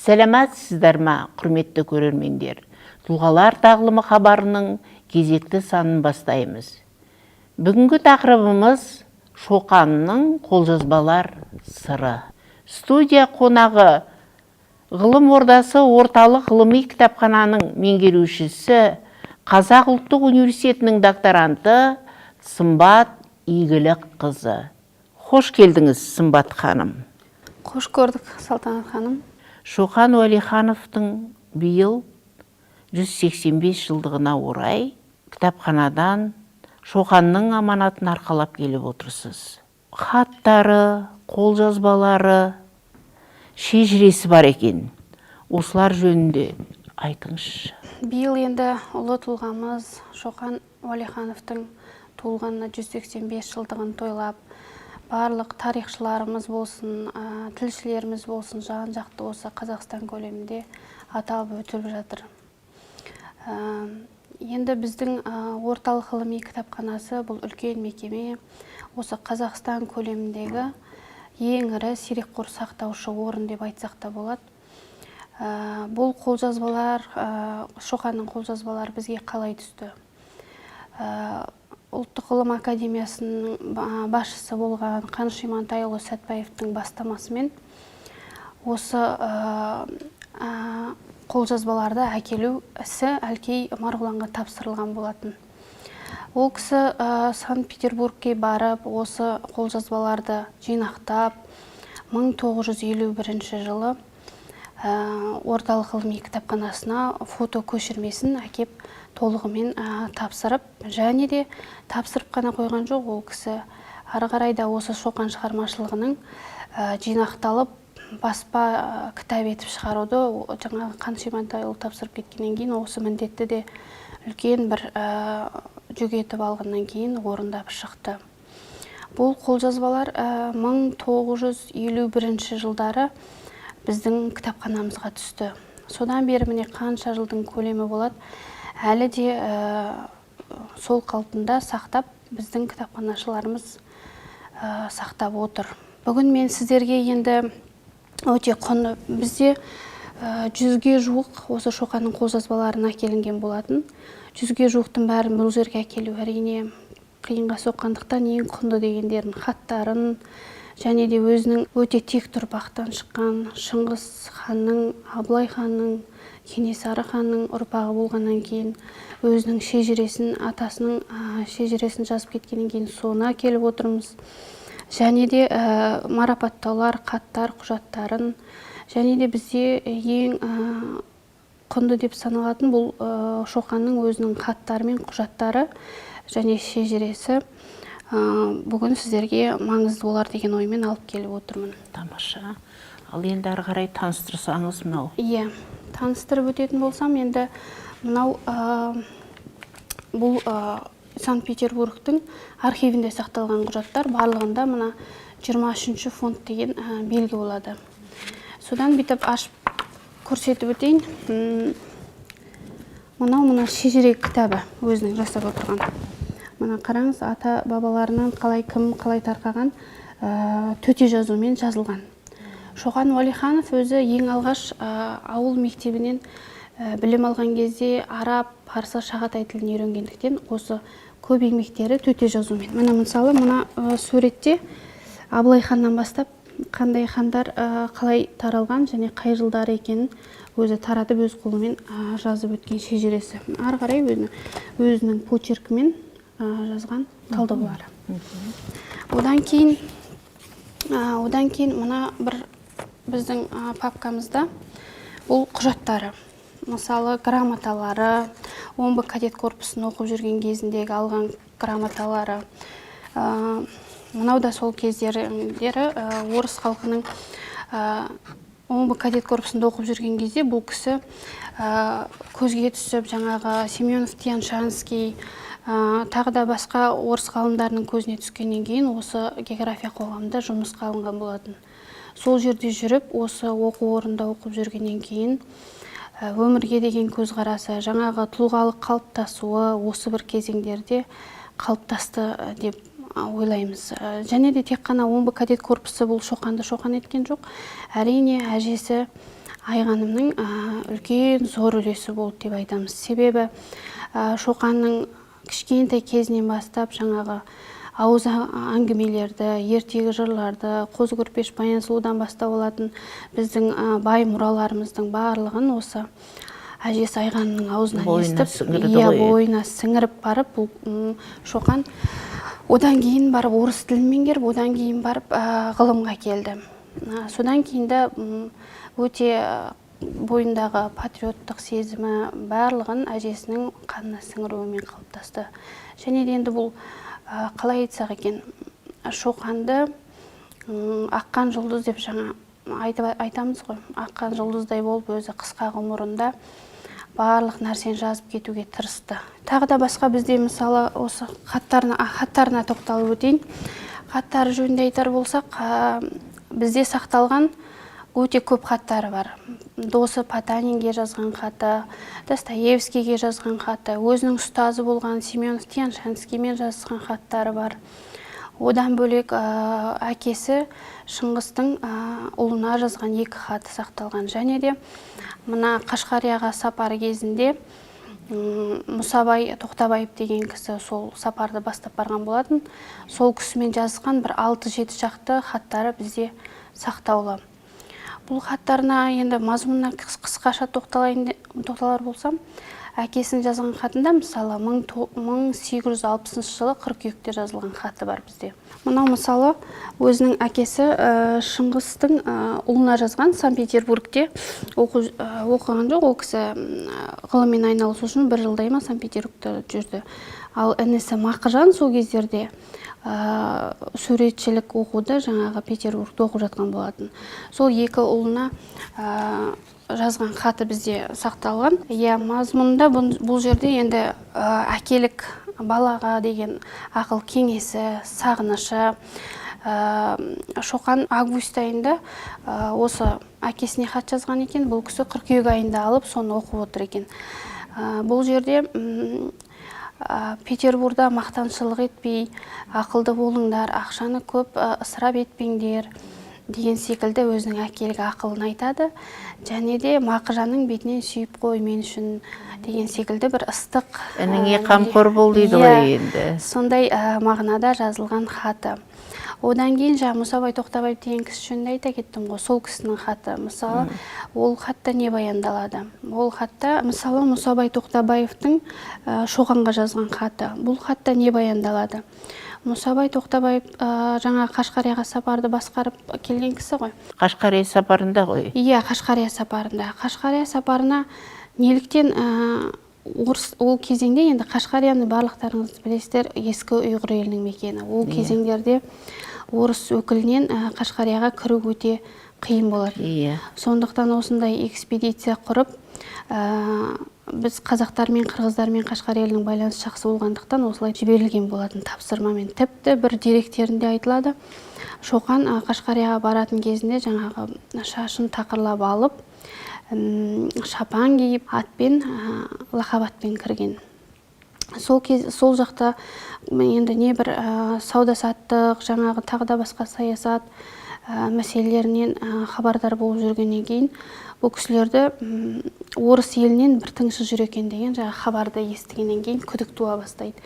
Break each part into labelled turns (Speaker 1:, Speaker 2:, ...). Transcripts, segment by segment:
Speaker 1: Сәлематсыздар ма, құрметті көрермендер? Тұлғалар тағлымы хабарының кезекті санын бастаймыз. Бүгінгі тақырыбымыз – Шоқанның қолжазбалар сыры. Студия қонағы – Ғылым ордасы орталық ғылыми кітапхананың меңгерушісі, Қазақ ұлттық университетінің докторанты Сымбат Игілікқызы. Қош келдіңіз, Сымбат ханым.
Speaker 2: Қош көрдік, Салтанат ханым.
Speaker 1: Шоқан Уәлихановтың биыл 185 жылдығына орай кітапханадан Шоқанның аманатын арқалап келіп отырсыз. Хаттары, қолжазбалары, шежіресі бар екен. Осылар жөнінде айтыңызшы.
Speaker 2: Биыл енді ұлы тұлғамыз Шоқан Уәлихановтың туылғанына 185 жылдығын тойлап, барлық тарихшыларымыз болсын, тілшілеріміз болсын, жан жақты осы Қазақстан көлемінде аталып өтіліп жатыр. Енді біздің орталық ғылыми кітапханасы – бұл үлкен мекеме, осы Қазақстан көлеміндегі ең ірі сирек қор сақтаушы орын деп айтсақ та болады. Бұл қолжазбалар, Шоқанның қолжазбалары бізге қалай түсті? Ұлттық ғылым академиясының басшысы болған Қаныш Имантайұлы Сәтбаевтың бастамасымен осы қолжазбаларды әкелу ісі Әлкей Марғұланға тапсырылған болатын. Ол кісі Санкт Петербургке барып, осы қолжазбаларды жинақтап, 1951 жылы орталық ғылыми кітапханасына фото көшірмесін әкеп, толығымен тапсырып, және де тапсырып қана қойған жоқ, ол кісі ары қарай да осы Шоқан шығармашылығының жинақталып, баспа кітап етіп шығаруды, жаңағы Қаныш Имантайұлы тапсырып кеткеннен кейін, осы міндетті де үлкен бір жүк етіп алғаннан кейін орындап шықты. Бұл қолжазбалар 1951 жылдары біздің кітапханамызға түсті. Содан бері, міне, қанша жылдың көлемі болады, әлі де сол қалпында сақтап, біздің кітапханашыларымыз сақтап отыр. Бүгін мен сіздерге енді өте құнды, бізде 100-ге жуық осы Шоқанның қолжазбаларын әкелінген болатын. 100-ге жуықтың бәрін бұл жерге әкелу, әрине, қиынға соққандықтан, ең құнды дегендерін, хаттарын және де өзінің өте текті ұрпақтан шыққан, Шыңғыс ханның, Абылай ханның, Кенесары ханның ұрпағы болғаннан кейін, өзінің шежіресін, атасының шежіресін жазып кеткеннен кейін, соны әкеліп отырмыз. Және де марапаттаулар, хаттар, құжаттарын, және де бізде ең құнды деп саналатын бұл Шоқанның өзінің хаттары мен құжаттары және шежіресі бүгін сіздерге маңызды болар деген оймен алып келіп отырмын.
Speaker 1: Тамаша. Ал енді ары қарай таныстырсаңыз мынау.
Speaker 2: Иә, таныстырып өтетін болсам, енді мынау бұл Санкт Петербургтің архивінде сақталған құжаттар. Барлығында мына 23 фонд деген белгі болады. Содан бүйтіп ашып көрсетіп өтейін. Мынау мына шежіре кітабы, өзінің жасап отырған. Мына қараңыз, ата бабаларынан қалай, кім қалай тарқаған, төте жазумен жазылған. Шоқан Уәлиханов өзі ең алғаш ауыл мектебінен білім алған кезде араб, парсы, шағатай тілін үйренгендіктен, осы көп еңбектері төте жазумен. Міне, мысалы, мына суретте Абылай ханнан бастап қандай хандар қалай таралған және қай жылдары екенін өзі таратып, өз қолымен жазып өткен шежіресі. Ары қарай өзінің почеркімен жазған талдаулары. Одан кейін мына бір біздің папкамызда бұл құжаттары, мысалы, грамоталары, Омбы кадет корпусын оқып жүрген кезіндегі алған грамоталары. Мынау да сол кездері, орыс халқының Омбы кадет корпусында оқып жүрген кезде бұл кісі көзге түсіп, жаңағы Семенов, Тян-Шанский, тағы да басқа орыс ғалымдарының көзіне түскеннен кейін, осы география қоғамында жұмысқа алынған болатын. Сол жерде жүріп, осы оқу орнында оқып жүргеннен кейін, өмірге деген көзқарасы, жаңағы тұлғалық қалыптасуы осы бір кезеңдерде қалыптасты деп ойлаймыз. Және де тек қана Омбы кадет корпусы бұл Шоқанды Шоқан еткен жоқ, әрине, әжесі Айғанымның үлкен зор үлесі болды деп айтамыз. Себебі Шоқанның кішкентай кезінен бастап жаңағы ауыз әңгімелерді, ертегі жырларды, Қозы Көрпеш Баян Сұлудан бастау алатын біздің бай мұраларымыздың барлығын осы әжесі Айғанымның аузынан естіп, иә, бойына сіңіріп барып, бұл Шоқан одан кейін барып орыс тілін меңгеріп, одан кейін барып ғылымға келді. Содан кейін де өте бойындағы патриоттық сезімі барлығын әжесінің қанына сіңіруімен қалыптасты. Және де енді бұл қалай айтсақ екен, Шоқанды аққан жұлдыз деп жаңа айтамыз ғой, аққан жұлдыздай болып өзі қысқа ғұмырында барлық нәрсені жазып кетуге тырысты. Тағы да басқа бізде мысалы осы хаттарына тоқталып өтейін. Хаттары жөнінде айтар болсақ, бізде сақталған өте көп хаттары бар. Досы Потанинге жазған хаты, Достоевскийге жазған хаты, өзінің ұстазы болған Семенов Тянь-Шанскиймен жазған хаттары бар. Одан бөлек әкесі Шыңғыстың ұлына жазған 2 хаты сақталған. Және де мына Қашқарияға сапар кезінде Мұсабай Тоқтабаев деген кісі сол сапарды бастап барған болатын. Сол кісімен жазған бір 6-7 шақты хаттары бізде сақтаулы. Бұл хаттарына енді мазмұнына қысқаша тоқталар болсам, әкесінің жазған хатында мысалы 1860 жылы қыркүйекте жазылған хаты бар бізде. Мынау мысалы өзінің әкесі Шыңғыстың ұлына жазған, Санкт-Петербургте оқыған жоқ, ол кісі ғылыммен айналысу үшін бір жылдай ма Санкт-Петербургте жүрді. Ал інісі Мақыжан сол кездерде суретшілік оқуды жаңағы Петербургте оқып жатқан болатын. Сол екі ұлына жазған хаты бізде сақталған. Иә, мазмұнында бұл жерде енді әкелік балаға деген ақыл кеңесі, сағынышы. Шоқан август айында осы әкесіне хат жазған екен. Бұл кісі қыркүйек айында алып соны оқып отыр екен. Бұл жерде Петербурда мақтаншылық етпей, ақылды болыңдар, ақшаны көп ысырап етпеңдер деген секілді өзінің әкелік ақылын айтады. Және де Мақыжанның бетінен сүйіп қой мен үшін деген секілді бір ыстық,
Speaker 1: ініңе қамқор бол дейді ғой енді.
Speaker 2: Сондай мағынада жазылған хаты. Одан кейін жаңа Мұсабай Тоқтабаев деген кісі жөнінде айта кеттім ғой, сол кісінің хаты. Мысалы, ол хатта не баяндалады? Ол хатта, мысалы, Мұсабай Тоқтабаевтың Шоқанға жазған хаты. Бұл хатта не баяндалады? Мұсабай Тоқтабаев жаңа Қашқарияға сапарды басқарып келген кісі ғой.
Speaker 1: Қашқария сапарында ғой.
Speaker 2: Иә, Қашқария сапарында. Қашқария сапарына неліктен орыс ол кезеңде енді Қашқарияны барлықтарыңыз білесіздер, ескі ұйғыр елінің мекені. Ол кезеңдерде орыс өкілінен Қашқарияға кіру өте қиын болатын. Сондықтан осындай экспедиция құрып, біз қазақтармен, қырғыздармен Қашқар елінің байланысы жақсы болғандықтан осылай жіберілген болатын тапсырмамен. Тіпті бір деректерінде айтылады, Шоқан Қашқарияға баратын кезінде жаңағы шашын тақырлап алып, шапан киіп, атпен, лақап атпен кірген. Сол кез, сол жақта енді не бір сауда-саттық, жаңағы тағы да басқа саясат мәселелерінен хабардар болып жүргеннен кейін бұл кісілерді орыс елінен бір тыңшы жүр екен деген жаңа хабарды естігеннен кейін күдік туа бастайды.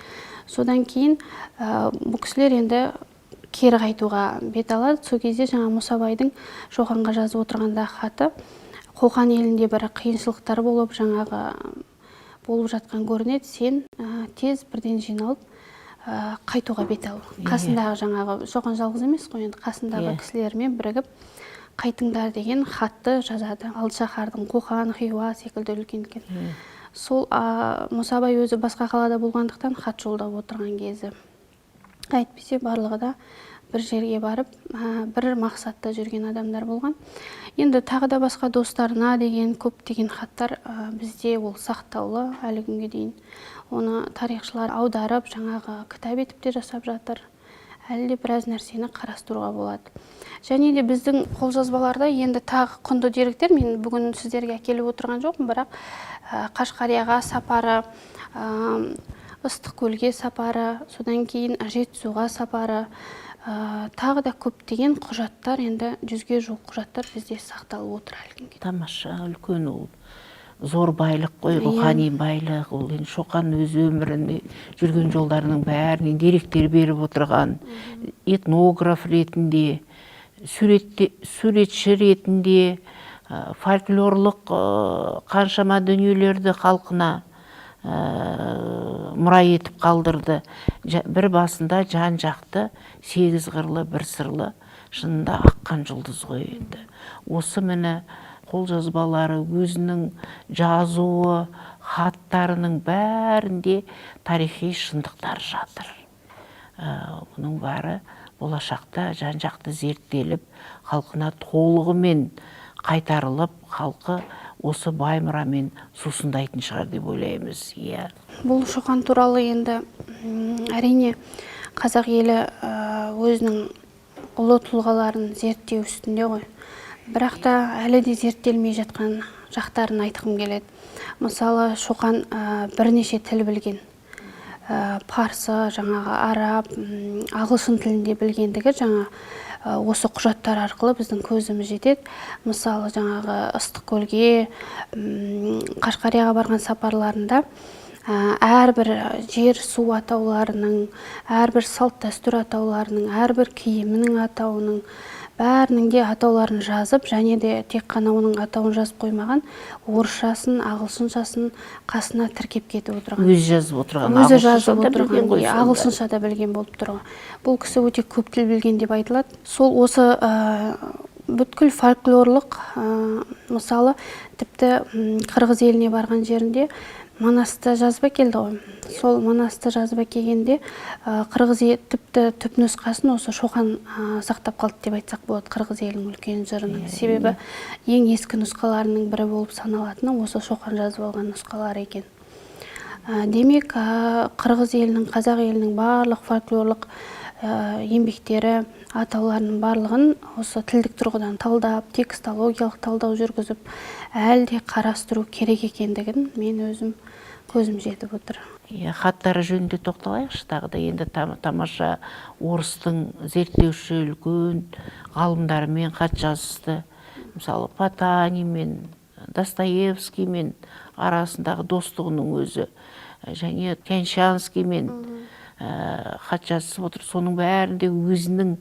Speaker 2: Содан кейін бұл кісілер енді кері қайтуға бет алады. Сол кезде жаңа Мұсабайдың Шоқанға жазып отырғандағы хаты Қоқан елінде бір қиыншылықтар болып, жаңағы болып жатқан көрінеді. Сен тез бірден жиналып, қайтуға бет ал. Қасындағы жаңағы Шоқан жалғыз емес қой енді, қасындағы кісілермен бірігіп қайтыңдар деген хатты жазады. Алты шаһардың Қоқан, Хиуа секілді үлкен-үлкен. Сол Мұсабай өзі басқа қалада болғандықтан хат жолдап отырған кезі. Әйтпесе барлығы да бір жерге барып, бір мақсатта жүрген адамдар болған. Енді тағы да басқа достарына деген көптеген хаттар бізде ол сақтаулы әлі күнге дейін. Оны тарихшылар аударып, жаңағы кітап етіп те жасап жатыр. Әлі де біраз нәрсені қарастыруға болады. Және де біздің қолжазбаларда енді тағы құнды деректер, мен бүгін сіздерге әкеліп отырған жоқпын, бірақ Қашқарияға сапары, Ыстықкөлге сапары, содан кейін Жетісуға сапары, Тағы да көптеген құжаттар, енді 100-ге жуық құжаттар бізде сақталып отыр әлі күнге.
Speaker 1: Тамаша, үлкен ол зор байлық қой, рухани байлық. Ол енді Шоқан өз өмірінде жүрген жолдарының бәрінен деректер беріп отырған, этнограф ретінде, суретші ретінде, фольклорлық қаншама дүниелерді халқына мұра етіп қалдырды. Бір басында жан жақты, сегіз қырлы, бір сырлы, шынында аққан жұлдыз ғой енді. Осы міне қолжазбалары, өзінің жазуы, хаттарының бәрінде тарихи шындықтар жатыр. Бұның бәрі болашақта жан жақты зерттеліп, халқына толығымен қайтарылып, халқы осы бай мұрамен сусындайтын шығар деп ойлаймыз. Иә.
Speaker 2: Бұл Шоқан туралы енді, әрине, қазақ елі өзінің ұлы тұлғаларын зерттеу үстінде ғой. Бірақ та әлі де зерттелмей жатқан жақтарын айтқым келеді. Мысалы, Шоқан бірнеше тіл білген. Парсы, жаңағы араб, ағылшын тілінде білгендігі жаңа осы құжаттар арқылы біздің көзіміз жетеді. Мысалы, жаңағы Ыстықкөлге, Қашқарияға барған сапарларында әрбір жер су атауларының, әрбір салт дәстүр атауларының, әрбір киімінің атауының бәрінің де атауларын жазып, және де тек қана оның атауын жазып қоймаған, орысшасын, ағылшыншасын қасына тіркеп кетіп отырған.
Speaker 1: Өзі жазып отырған.
Speaker 2: Өзі жазып
Speaker 1: ағылшынша да білген
Speaker 2: отырған,
Speaker 1: ғой
Speaker 2: иә,
Speaker 1: сонда.
Speaker 2: Ағылшынша да білген болып тұр ғой. Бұл кісі өте көп тіл білген деп айтылады. Сол осы бүткіл фольклорлық, мысалы, тіпті қырғыз еліне барған жерінде Манасты жазып әкелді ғой. Сол Манасты жазып әкелгенде, қырғыз тіпті түп нұсқасын осы Шоқан сақтап қалды деп айтсақ болады, қырғыз елінің үлкен жырының. Себебі ең ескі нұсқаларының бірі болып саналатыны осы Шоқан жазып алған нұсқалар екен. Демек, қырғыз елінің, қазақ елінің барлық фольклорлық еңбектері, атауларының барлығын осы тілдік тұрғыдан талдап, текстологиялық талдау жүргізіп, әлі де қарастыру керек екендігін мен өзім көзім жетіп отыр.
Speaker 1: Иә, хаттары жөнінде тоқталайықшы тағы да. Енді тамаша орыстың зерттеуші үлкен ғалымдарымен хат жазысты. Мысалы, Потанинмен, Достоевскиймен арасындағы достығының өзі, және Тянь-Шанскиймен хат жазысып отыр. Соның бәрінде өзінің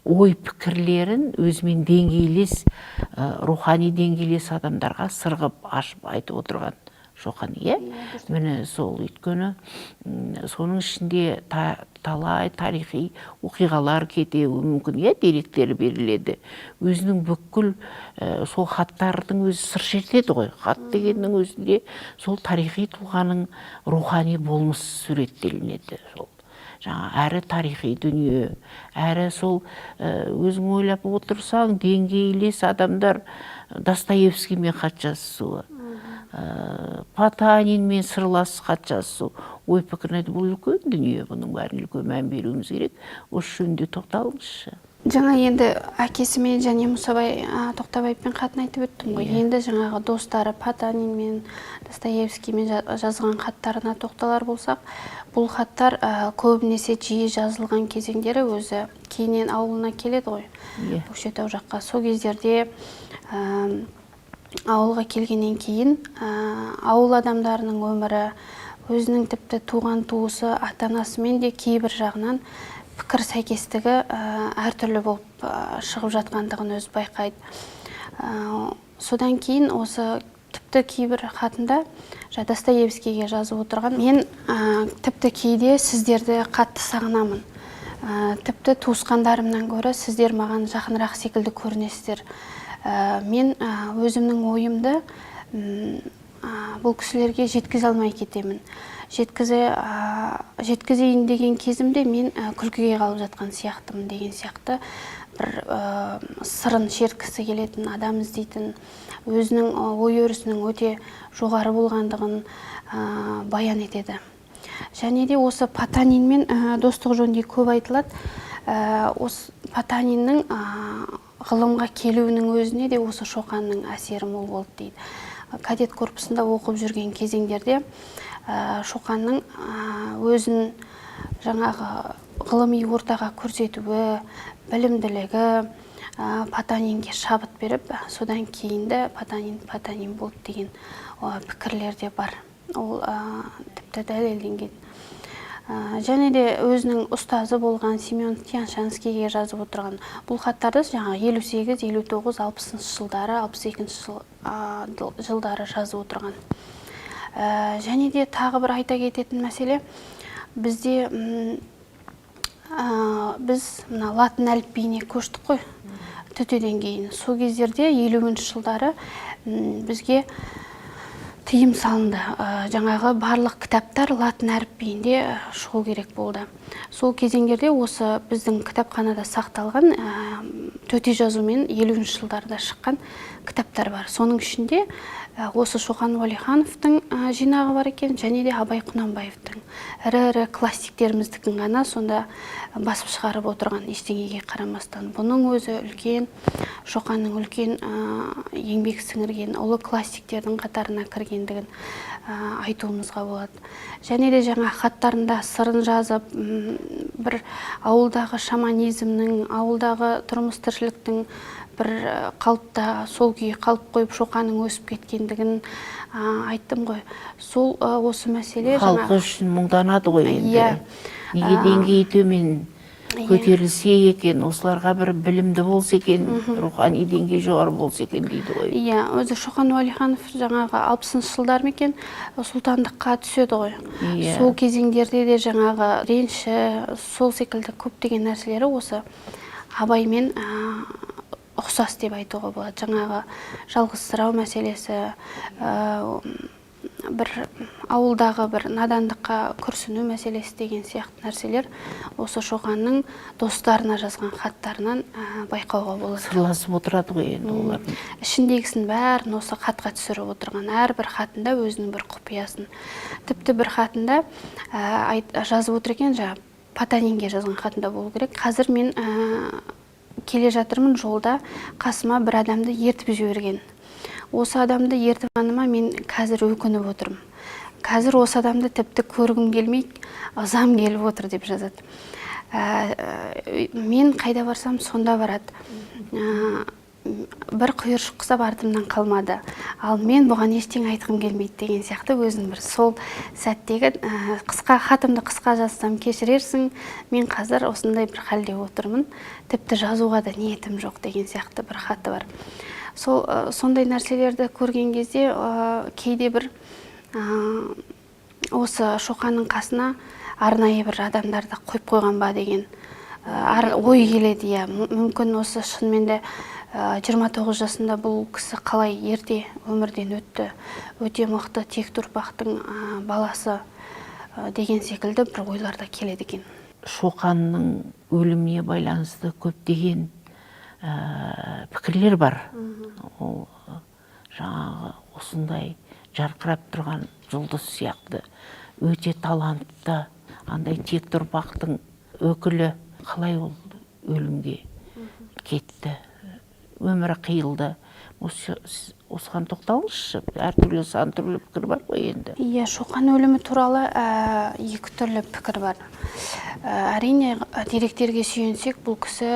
Speaker 1: ой пікірлерін өзімен деңгейлес, рухани деңгейлес адамдарға сырғып ашып айтып отырған Шоқан, иә? Міне сол, өйткені соның ішінде талай тарихи оқиғалар кетуі мүмкін, иә, деректері беріледі. Өзінің бүкіл сол хаттардың өзі сыр шертеді ғой. Хат дегеннің өзінде сол тарихи тұлғаның рухани болмысы суреттелінеді. Сол жаңа әрі тарихи дүние, әрі сол, өзің ойлап отырсаң, деңгейлес адамдар Достоевскиймен хат жазысуы, Потанинмен сырлас хат жазысу, ой пікірін айту, бұл үлкен дүние, бұның бәріне үлкен мән беруіміз керек. Осы жөнінде тоқталыңызшы.
Speaker 2: Жаңа енді әкесімен және Мұсабай Тоқтабаевпен хатын айтып өттім ғой. Енді жаңағы достары Потанинмен, Достоевскиймен жазған хаттарына тоқталар болсақ, бұл хаттар көбінесе жиі жазылған кезеңдері өзі кейіннен ауылына келеді ғой. Көкшетау жаққа. Сол кездерде, ауылға келгеннен кейін, ауыл адамдарының өмірі, өзінің тіпті туған туысы, ата-анасымен де кейбір жағынан пікір сәйкестігі әртүрлі болып шығып жатқандығын өзі байқайды. Содан кейін осы тіпті кейбір хатында Достоевскийге жазып отырған, мен тіпті кейде сіздерді қатты сағынамын. Тіпті туысқандарымнан гөрі сіздер маған жақынырақ секілді көрінесіздер. Мен өзімнің ойымды бұл кісілерге жеткізе алмай кетемін. Жеткізейін деген кезімде мен күлкіге қалып жатқан сияқтымын деген сияқты бір сырын шерткісі келетін адам іздейтін, өзінің ой өрісінің өте жоғары болғандығын баян етеді. Және де осы Потанинмен достық жөнінде көп айтылады. Осы Потаниннің ғылымға келуінің өзіне де осы Шоқанның әсері мол болды дейді. Кадет корпусында оқып жүрген кезеңдерде, Шоқанның өзін жаңағы Ғылыми ортаға көрсетуі, білімділігі Потанинге шабыт беріп, содан кейін де Потанин Потанин болды деген пікірлер де бар. Ол тіпті дәлелденген. Және де өзінің ұстазы болған Семен Тянь-Шанскийге жазып отырған бұл хаттарды жаңағы 58, 59, 60 жылдары, 62 жылдары жазып отырған. Және де тағы бір айта кететін мәселе, бізде біз мына латын әліпбиіне көштік қой төтеден кейін. Сол кездерде 50 жылдары бізге тыйым салынды. Жаңағы барлық кітаптар латын әліпбиінде шығу керек болды. Сол кезеңдерде осы біздің кітапханада сақталған төте жазумен 50 жылдарда шыққан кітаптар бар. Соның ішінде осы Шоқан Уәлихановтың жинағы бар екен және де Абай Құнанбаевтың, ірі ірі классиктеріміздікін ғана сонда басып шығарып отырған. Ештеңеге қарамастан, бұның өзі үлкен Шоқанның үлкен еңбек сіңірген ұлы классиктердің қатарына кіргендігін айтуымызға болады. Және де жаңа хаттарында сырын жазып, бір ауылдағы шаманизмнің, ауылдағы тұрмыс тіршіліктің бір қалыпта сол күйі қалып қойып, Шоқанның өсіп кеткендігін айттым ғой. Сол осы мәселе
Speaker 1: Халқы үшін мұңданады ғой енді.
Speaker 2: Иә.
Speaker 1: Неге деңгейі төмен, көтерілсе екен, осыларға бір білімді болса екен, рухани деңгейі жоғары болса екен дейді ғой.
Speaker 2: Иә, өзі Шоқан Уәлиханов жаңағы 60-жылдар ма екен, сұлтандыққа түседі ғой. Сол кезеңдерде де жаңағы ренші, сол секілді көптеген нәрселері осы Абаймен ұқсас деп айтуға болады. Жаңағы жалғызсырау мәселесі, бір ауылдағы бір надандыққа күрсіну мәселесі деген сияқты нәрселер осы Шоқанның достарына жазған хаттарынан байқауға болады.
Speaker 1: Сырласып отырады ғой енді олар.
Speaker 2: Ішіндегісін бәрін осы хатқа түсіріп отырған. Әрбір хатында өзінің бір құпиясын. Тіпті бір хатында жазып отыр екен, жаңағы Потанинге жазған хатында болу керек: «Қазір мен келе жатырмын жолда, қасыма бір адамды ертіп жіберген. Осы адамды ертіп алғаныма мен қазір өкініп отырмын. Қазір осы адамды тіпті көргім келмейді, ызам келіп отыр», – деп жазады. Мен қайда барсам, сонда барады. Бір құйыршық құсап артымнан қалмады, ал мен бұған ештеңе айтқым келмейді деген сияқты өзінің бір сол сәттегі қысқа хатымды қысқа жазсам, кешірерсің, мен қазір осындай бір халде отырмын, тіпті жазуға да ниетім жоқ деген сияқты бір хаты бар. Сол сондай нәрселерді көрген кезде кейде бір осы Шоқанның қасына арнайы бір адамдарды қойып қойған ба деген ой келеді. Иә, мүмкін осы шынымен де 29 жасында бұл кісі қалай ерте өмірден өтті, өте мықты текті ұрпақтың баласы деген секілді бір ойлар да келеді екен.
Speaker 1: Шоқанның өліміне байланысты көптеген пікірлер бар. Ол жаңағы осындай жарқырап тұрған жұлдыз сияқты өте талантты, андай текті ұрпақтың өкілі қалай ол өлімге кетті, өмірі қиылды? Осыған тоқталыңызшы. Әртүрлі, сан түрлі пікір бар ғой енді.
Speaker 2: Иә, Шоқан өлімі туралы екі түрлі пікір бар. Әрине, деректерге сүйенсек, бұл кісі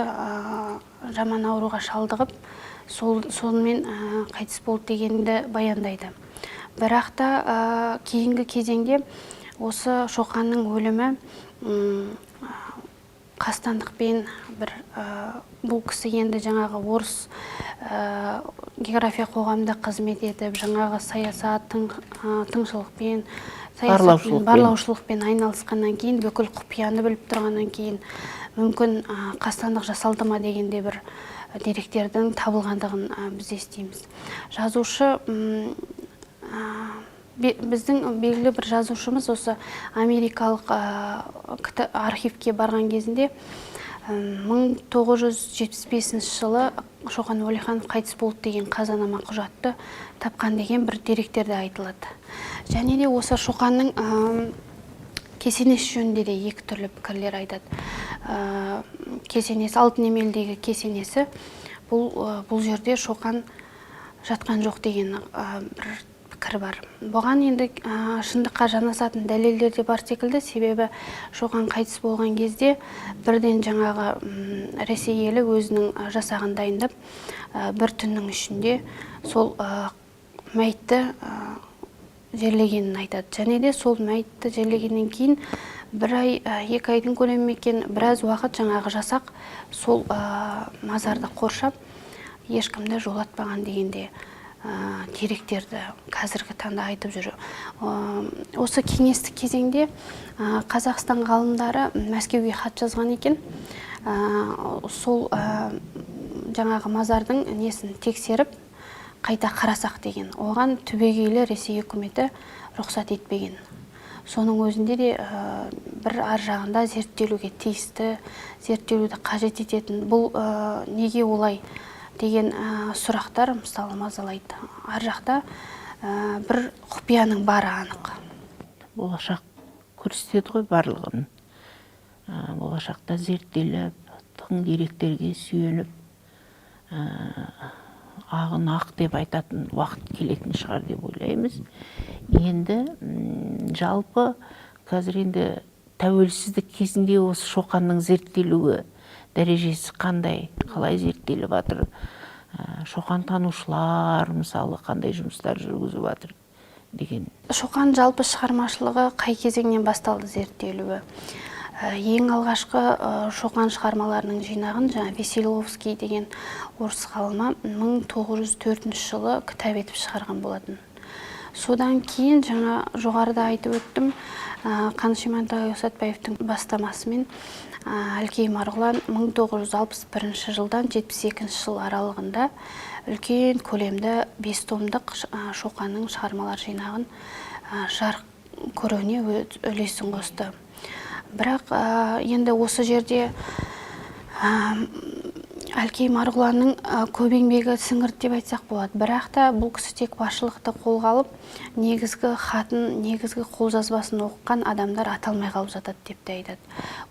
Speaker 2: жаман ауруға шалдығып, сонымен қайтыс болды дегенді баяндайды. Бірақ та кейінгі кезеңде осы Шоқанның өлімі қастандықпен бір бұл кісі енді жаңағы орыс география қоғамында қызмет етіп, жаңағы саясат тыңшылықпен, саясатпен,
Speaker 1: Барлаушылықпен.
Speaker 2: барлаушылықпен айналысқаннан кейін, бүкіл құпияны біліп тұрғаннан кейін, мүмкін қастандық жасалды ма дегенде бір деректердің табылғандығын біз естиміз. Жазушы біздің белгілі бір жазушымыз осы америкалық архивке барған кезінде 1975 жылы Шоқан Уәлиханов қайтыс болды деген қазанама құжатты тапқан деген бір деректер де айтылады. Және де осы Шоқанның кесенесі жөнінде де екі түрлі пікірлер айтады. Кесенесі, Алтын Емелдегі кесенесі, бұл жерде Шоқан жатқан жоқ деген бір пікір бар. Бұған енді шындыққа жанасатын дәлелдер де бар секілді, себебі Шоқан қайтыс болған кезде бірден жаңағы Ресей елі өзінің жасағын дайындап, бір түннің ішінде сол мәйітті жерлегенін айтады. Және де сол мәйітті жерлегеннен кейін бір ай, 2 айдың көлемі екен, біраз уақыт жаңағы жасақ сол мазарды қоршап, ешкімді жолатпаған дегенде деректерді қазіргі таңда айтып жүр. Осы кеңестік кезеңде Қазақстан ғалымдары Мәскеуге хат жазған екен. Сол жаңағы мазардың несін тексеріп, қайта қарасақ деген. Оған түбегейлі Ресей үкіметі рұқсат етпеген. Соның өзінде де бір ар жағында зерттелуге тиісті, зерттелуді қажет ететін бұл неге олай деген сұрақтар мысалы мазалайды. Ар жақта бір құпияның бары анық.
Speaker 1: Болашақ көрсетеді ғой барлығын. Болашақта зерттеліп, тың деректерге сүйеніп, ағын ақ деп айтатын уақыт келетін шығар деп ойлаймыз. Енді жалпы қазір енді тәуелсіздік кезінде осы Шоқанның зерттелуі дәрежесі қандай, қалай зерттеліп жатыр, Шоқан танушылар мысалы қандай жұмыстар жүргізіп жатыр деген.
Speaker 2: Шоқан жалпы шығармашылығы қай кезеңнен басталды зерттелуі? Ең алғашқы Шоқан шығармаларының жинағын жаңа Веселовский деген орыс ғалымы 1904 жылы кітап етіп шығарған болатын. Содан кейін жаңа жоғарыда айтып өттім, Қаныш Имантайұлы Сәтбаевтың бастамасымен Әлкей Марғұлан 1961 жылдан 72 жыл аралығында үлкен көлемді 5 томдық Шоқанның шығармалар жинағын жарық көруіне үлесін қосты. Бірақ енді осы жерде Әлкей Марғұланның көп еңбегі сіңірді деп айтсақ болады. Бірақ та бұл кісі тек басшылықты қолға алып, негізгі хатын, негізгі қолжазбасын оқыған адамдар аталмай қалып жатады деп те айтады.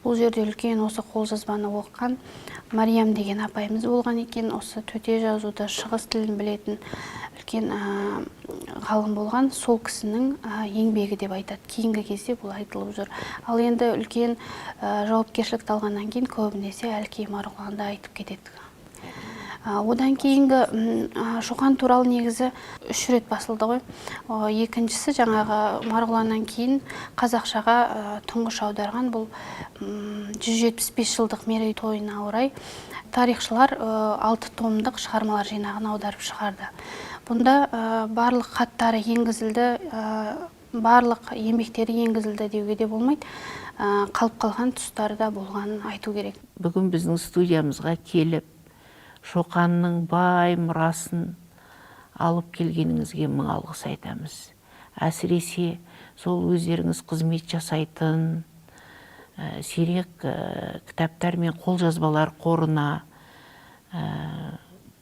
Speaker 2: Бұл жерде үлкен осы қолжазбаны оқыған Мариям деген апайымыз болған екен. Осы төте жазуды, шығыс тілін білетін үлкен ғалым болған, сол кісінің еңбегі деп айтады. Кейінгі кезде бұл айтылып жүр. Ал енді үлкен жауапкершілікті алғаннан кейін көбінесе Әлкей Марғұланды айтып кетеді. Одан кейінгі Шоқан туралы негізі 3 рет басылды ғой. Екіншісі жаңағы Марғұланнан кейін қазақшаға тұңғыш аударған бұл 175 жылдық мерейтойына орай тарихшылар 6 томдық шығармалар жинағын аударып шығарды. Бұнда барлық хаттары енгізілді, барлық еңбектері енгізілді деуге де болмайды. Қалып қалған тұстары да болғанын айту керек.
Speaker 1: Бүгін біздің студиямызға келіп, Шоқанның бай мұрасын алып келгеніңізге мың алғыс айтамыз. Әсіресе сол өздеріңіз қызмет жасайтын сирек кітаптар мен қолжазбалар қорына,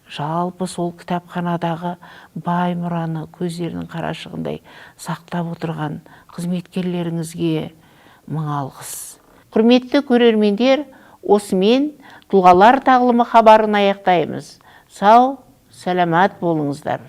Speaker 1: жалпы сол кітапханадағы бай мұраны көздерінің қарашығындай сақтап отырған қызметкерлеріңізге мың алғыс. Құрметті көрермендер, осымен тұлғалар тағылымы хабарын аяқтаймыз. Сау, сәламат болыңыздар.